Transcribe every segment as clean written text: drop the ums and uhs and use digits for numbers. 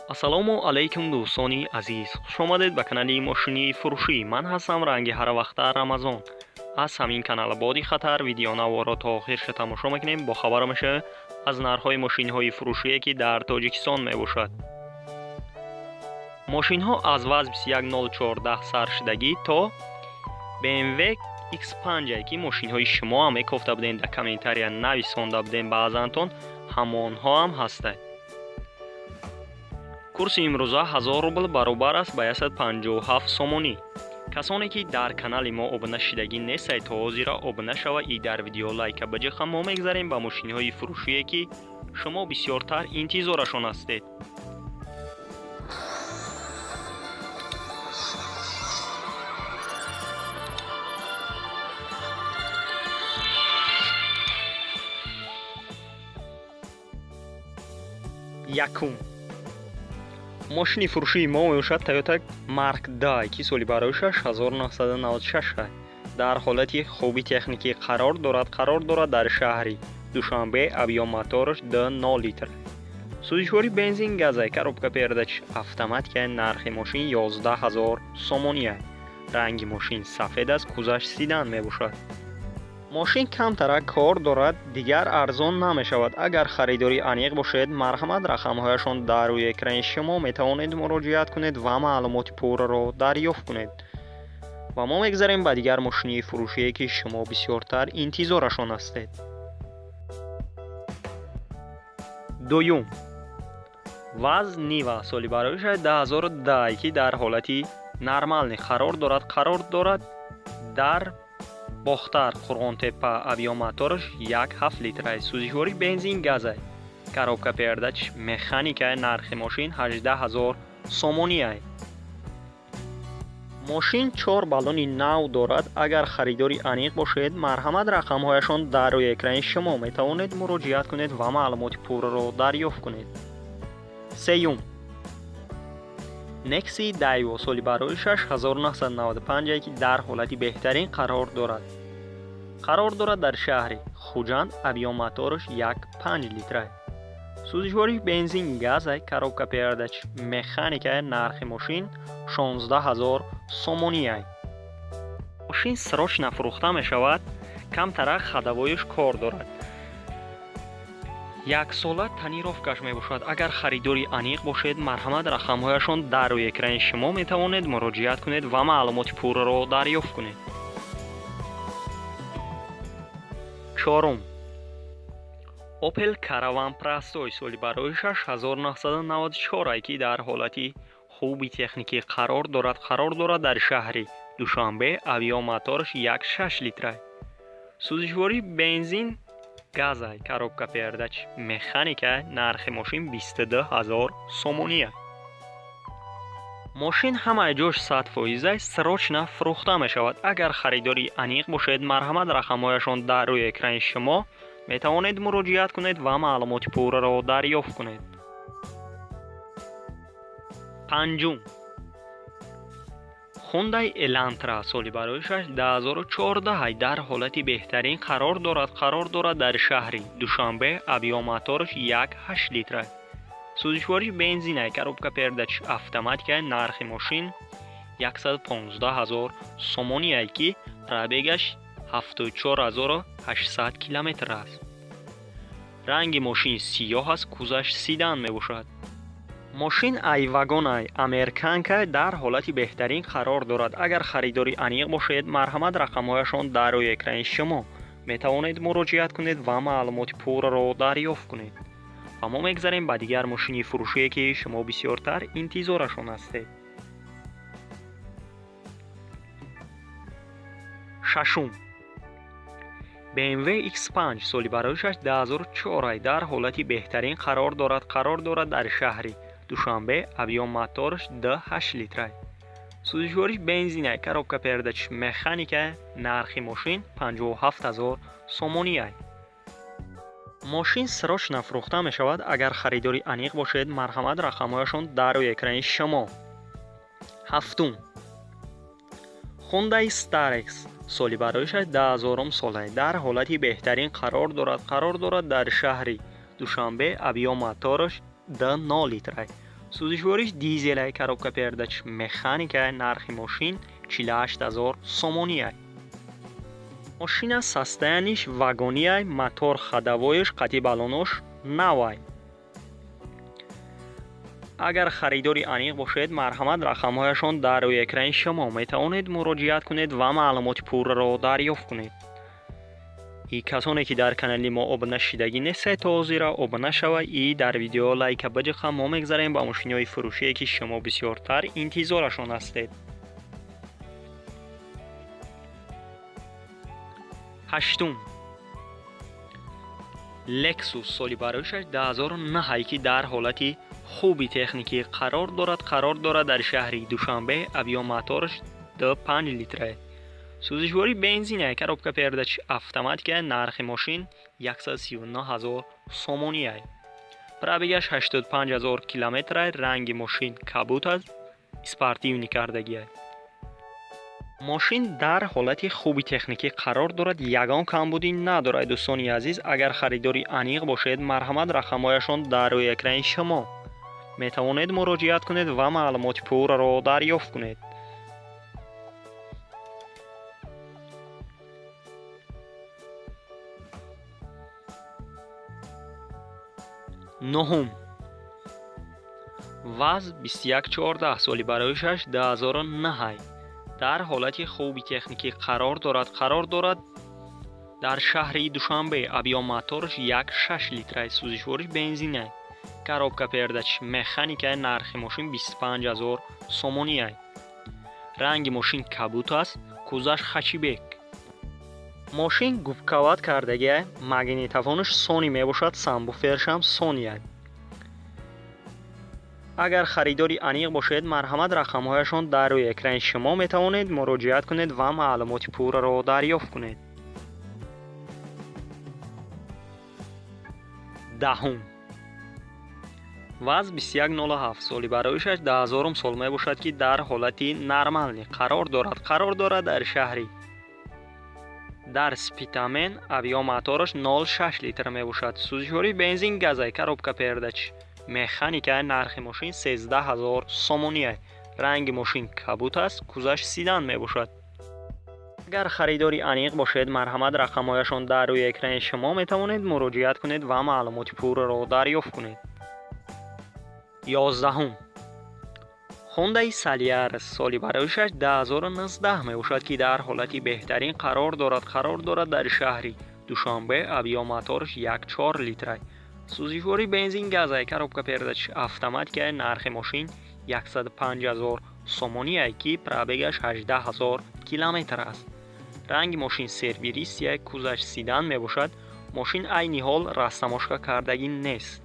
Ассалому алайкум, дӯстони азиз, хушомадед ба канали мошини фурӯшӣ. Ман ҳастам ранги ҳарвақта Рамазон. Аз ҳамин канал боди хатар видеонаворо то охирша тамошо мекунем, бохабар мешавем аз нархҳои мошинҳои фурӯшие, ки дар Тоҷикистон мебошад. Мошинҳо аз ВАЗ 21014 саршудагӣ то BMW X5, ки мошинҳои шумо ҳам мекофта будем, дар комментария нависонда будем баъзантон, ҳамонҳо ҳам ҳастанд. Курси имрӯза 1000 рубл баробар аст ба 157 сомонӣ. Касоне ки дар канали мо обуна шидагӣ нестед, то ҳозира обуна шава и дар видео лайка биҷиха. Мо мегзарем ба мошинҳои фурӯшие, ки шумо бисёртар интизорашон ҳастед. Якум мошини фурӯшии мо мебошад Toyota Mark II, ки соли бароишаш 1996, дар ҳолати хуби техникӣ қарор дорад дар шаҳри Душанбе, объём мотораш 2,0 литр, сӯзишвори бензин газай, коробка передач автоматика. Нархи мошин 11 000 сомония. Ранги мошин сафед аст, кузаш седан мебошад. Мошин камтарак кор дорад, дигар арзон намешавад. Агар харидори аниқ бошед, марҳамат, рақамҳояшон дар рӯи экрани шумо, метавонед муроҷиат кунед ва маълумоти пурраро дарёфт кунед. Ва мо мегзарем ба дигар мошини фурӯшие, ки шумо бисёртар интизорашон ҳастед. Дуюм ВАЗ Нива соли бароишаш 2010, ки дар ҳолати нормальный қарор дорад дар Бохтар, Қурғонтеппа, объём мотораш 1,7 литра, сӯзишвори бензин газай, коробка передач механика. Нархи мошин 18 000 сомония. Мошин чор баллони нав дорад. Агар харидори аниқ бошед, марҳамат, рақамҳояшон дар рӯи экрани шумо, метавонед муроҷиат кунед ва маълумоти пурраро дарёфт кунед. Сеюм Некси Дайво соли бароишаш 1995, ки дар ҳолати беҳтарин қарор дорад дар шаҳри Хуҷанд, объём мотораш 1,5 литра, сӯзишвориш бензин газай, коробка передач механика. Нархи мошин 16 000 сомония. Мошин срочно фурӯхта мешавад, камтарак ходовой ш кор дорад, яксола тонировка ш мебошад. Агар харидори аниқ бошед, марҳамат, рақамҳояшон дар рӯи экрани шумо, метавонед муроҷиат кунед ва маълумоти пурраро дарёфт кунед. Чорум Opel Caravan Простой соли бароишаш 1994, ки дар ҳолати хуби техникӣ қарор дорад дар шаҳри Душанбе, объём мотораш 1,6 литра, сӯзишворӣ бензин газай, коробка передач механика. Нархи мошин 22 000 сомония. Мошин ҳамаи ҷош 100 фоиза, срочно фурӯхта мешавад. Агар харидори аниқ бошед, марҳамат, рақамҳояшон дар рӯи экрани шумо, метавонед муроҷиат кунед ва маълумоти пурраро дарёфт кунед. Панҷум Хундай Элантра соли бароишаш 2014, дар ҳолати беҳтарин қарор дорад дар шаҳри Душанбе, объём мотораш 1,8 литра, сӯзишвориш бензинай, коробка передач автоматика. Нархи мошин 115 000 сомония, ки пробег аш 74 800 километр аст. Ранги мошин сиёҳ аст, кузаш седан мебошад. Мошин ай вагонай американка, дар ҳолати беҳтарин қарор дорад. Агар харидори аниқ бошед, марҳамат, рақамҳояшон дар рӯи экрани шумо, метавонед муроҷиат кунед ва маълумоти пурраро дарёфт кунед. Ва мо мегзарем ба дигар мошини фурӯшие, ки шумо бисёртар интизорашон ҳастед. Шашум BMW X5 соли бароишаш 2004, дар ҳолати беҳтарин қарор дорад дар шаҳри Душанбе, объём мотораш 2,8 литра, сӯзишвориш бензинай, коробка передач механика. Нархи мошин 57 000 сомония. Мошин срочно фурӯхта мешавад. Агар харидори аниқ бошед, марҳамат, рақамҳояшон дар рӯи экрани шумо. Ҳафтум Хундай Starex соли бароишаш 2000 сола, дар ҳолати беҳтарин қарор дорад дар шаҳри Душанбе, объём мотораш 2,0 литра. Сӯзишвориш дизелай, коробка передач механика, нархи мошин 48 000 сомонӣ. Мошина состояниш вагониай, мотор ходовоиш қати баллонош навай. Агар харидори аниқ бошед, марҳамат, рақамҳояшон дар рӯи экрани шумо, метавонед муроҷиат кунед ва маълумоти пурраро дарёфт кунед. И касоне ки дар канали мо обуна шидагӣ нестед, то ҳозира обуна шава и дар видео лайка биҷиқа. Мо мегзарем ба мошиниҳои фурӯшие, ки шумо бисёртар интизорашон ҳастед. Ҳаштум, Lexus, соли бароишаш 2009, ки дар ҳолати хуби техникӣ қарор дорад. Қарор дорад дар шаҳри Душанбе. Объём мотораш 2,5 литра, сӯзишворӣ бензина, коробка передач автоматика, нархи мошин 139 000 сомонӣ. Пробегаш 85 000 километр. Ранги мошин кабуд аст, спортивный кардагиай. Мошин дар ҳолати хуби техникӣ қарор дорад, ягон камбудӣ надорад. Дӯстони азиз, агар харидори аниқ бошед, марҳамат, рақамҳояшон дар рӯи экрани шумо, метавонед муроҷиат кунед ва маълумоти пурраро дарёфт кунед. Нуҳум, ВАЗ 2114, соли бароишаш 2009, дар ҳолати хуби техникӣ қарор дорад. Қарор дорад дар шаҳри Душанбе. Объём мотораш 1,6 литра, сӯзишвориш бензина, коробка передач механика, нархи мошин 25 000 сомонӣ. Ранги мошин кабуд аст, кузаш хэтчбек. Мошин губкават кардагиай, магнитофонаш Сони мебошад, сабвуфершам Сония. Агар харидори аниқ бошед, марҳамат, рақамҳояшон дар рӯи экрани шумо, метавонед муроҷиат кунед ва маълумоти пурраро дарёфт кунед. Даҳум, ВАЗ 2107, соли бароишаш 2000 сол мебошад, ки дар ҳолати нормальный қарор дорад. Қарор дорад дар шаҳри дар Спитамен. Объём мотораш 0,6 литр мебошад, сӯзишворӣ бензин газай, коробка передач механика, нархи мошин 13 000 сомонӣ. Ранги мошин кабуд аст, кузаш седан мебошад. Агар харидори аниқ бошед, марҳамат, рақамҳояшон дар рӯи экрани шумо, метавонед муроҷиат кунед ва маълумоти пурраро дарёфт кунед. 11-ум, Хондаи Солярис, соли бароишаш 2019 мебошад, ки дар ҳолати беҳтарин қарор дорад. Қарор дорад дар шаҳри Душанбе. Объём мотораш 1,4 литра, сӯзишворӣ бензин газай, коробка передач автоматика, нархи мошин 105 000 сомоние, ки пробегаш 18 000 километр аст. Ранги мошин серебристый, кузаш седан мебошад. Мошин айни ҳол растаможка кардагӣ нест.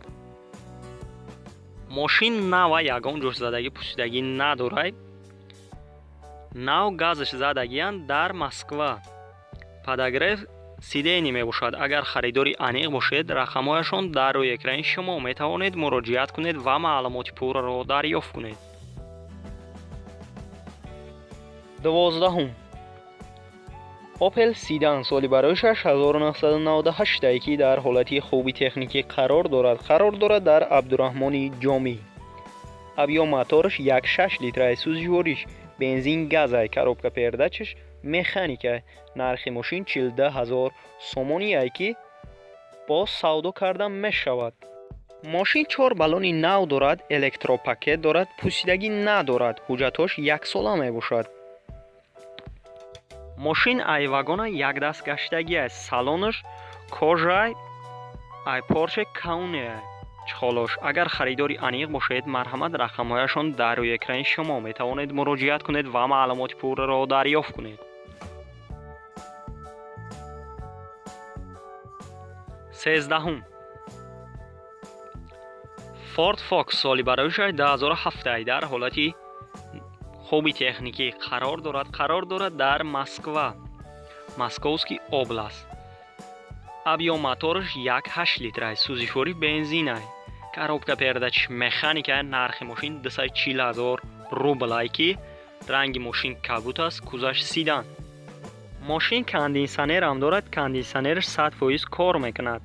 Мошин нава, ягон ҷошзадагӣ, пусидагӣ надорад. Нав газаш задагиянд дар Москва. Подогрев сидений мебошад. Агар харидори аниқ бошед, рақамҳояшон дар рӯи экрани шумо, метавонед муроҷиат кунед ва маълумоти пурраро дарёфт кунед. 12-ум, Опел седан, соли бароишаш 1998, ки дар ҳолати хуби техникӣ қарор дорад. Қарор дорад дар Абдураҳмони Ҷомӣ. Объём мотораш 1,6 литра, сӯзишвориш бензин газай, коробка передачаш механика, нархи мошин 42 000 сомоние, ки боз савдо карда мешавад. Мошин чор баллони нав дорад, электропакет дорад, пусидагӣ надорад, ҳуҷҷатҳош яксола мебошад. Мошин ай вагона якдаст гаштагӣ аст. Салонаш кожай, ай Порше кауне чхолош. Агар харидори аниқ бошед, марҳамат, рақамҳояшон дар рӯи экрани шумо, метавонед муроҷиат кунед ва маълумоти пурраро дарёфт кунед. 13-ум, Форд Фокус, соли бароишаш 2007, дар ҳолати хуби техникӣ қарор дорад. Қарор дорад дар Москва, Московский область. Объём мотораш 1,8 литра, сӯзишворӣ бензина, коробка передач механика, нархи мошин 240 000 рублай, ки ранги мошин кабуд аст, кузаш седан. Мошин кондитсионерам дорад, кондитсионераш 100% кор мекунад.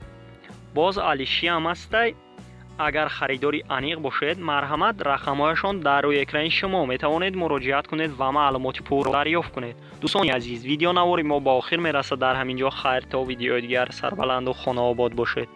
Боз алишиам ҳастай. Агар харидори аниқ бошед, марҳамат, рақамҳояшон дар рӯи экрани шумо, метавонед муроҷиат кунед ва маълумоти пурра дарёфт кунед. Дӯстони азиз, видеонавори мо ба охир мерасад дар ҳамин ҷо. Хайр, то видеои дигар, сарбаланду хонаобод бошед.